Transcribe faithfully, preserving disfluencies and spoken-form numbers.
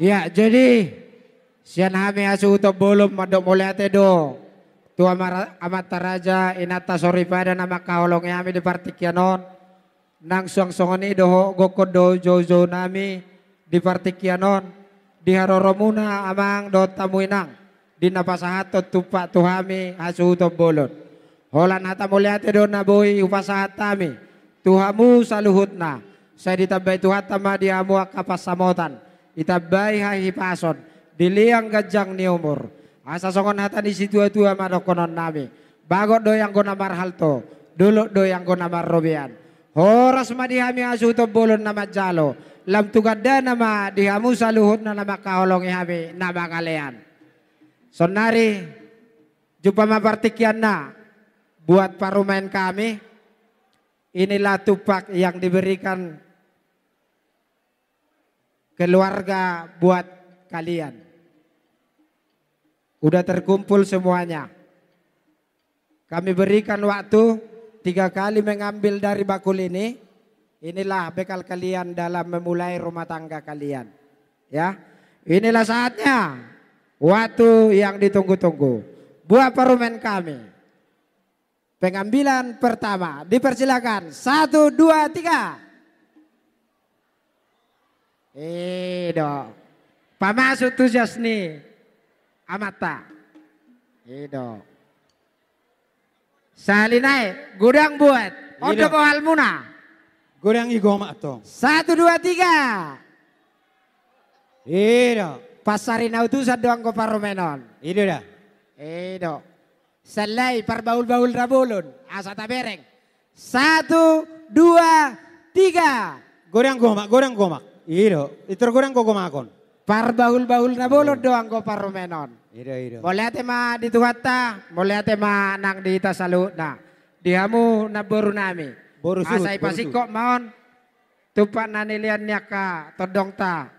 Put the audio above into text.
Ia, jadi sian hami hasuhuton bolon mandok mauliate do tu amar-, amanta raja, inanta soripada na mangkaholongi hami di partingkian on. Nang suang songon i dohot gokkon do joujou nami di partingkian on, di haroromuna amang dohot hamu inang, di na pasahathon tumpak tu hami hasuhuton bolon. Holan hata mauliate do na boi hupasahat hami tu hamu saluhutna. Sai ditambai Tuhanta ma di hamu angka pansamotan, ditambai hahipason, dilehon ganjang ni umur. Asa songon hata ni situatua ma dohonon nami: Bagot do i anggo na marhalto, dolok do i anggo na marrobean. Horas ma di hami hasuhuton bolon na manjalo, lam tu gandana ma di hamu saluhutna na mangkaholongi hami na mangalean. Saonnari jumpa ma partingkianna buat parumaen kami. Inilah tumpak yang diberikan keluarga buat kalian. Udah terkumpul semuanya. Kami berikan waktu tiga kali mengambil dari bakul ini. Inilah bekal kalian dalam memulai rumah tangga kalian. Ya, inilah saatnya, waktu yang ditunggu-tunggu. Buat parumaen kami. Pengambilan pertama, dipersilakan. Satu, dua, tiga. I do. Pamasuk tu jas ni amanta. I do. Sahali nai, godang buat. I do. On do bohalmuna. Godang i gomak tong. Satu, dua, tiga. I do. Pansarian na utusan do anggo parumaen on. I do da. I do. Sahali nai parbahul-bahul na bolon, asa tabereng. Satu, dua, tiga. Godang gomak, godang gomak. I do. Pintor godang gogomakon. Parbahul-bahul na bolon do anggo parumaen on. I do, i do. Mauliate ma di Tuhanta, mauliate ma nang di hita saluhutna. Di hamu namboru nami. Boru suhut, asa boru suhut. Ipasingkop ma on tumpak na nilehon ni angka tondongta.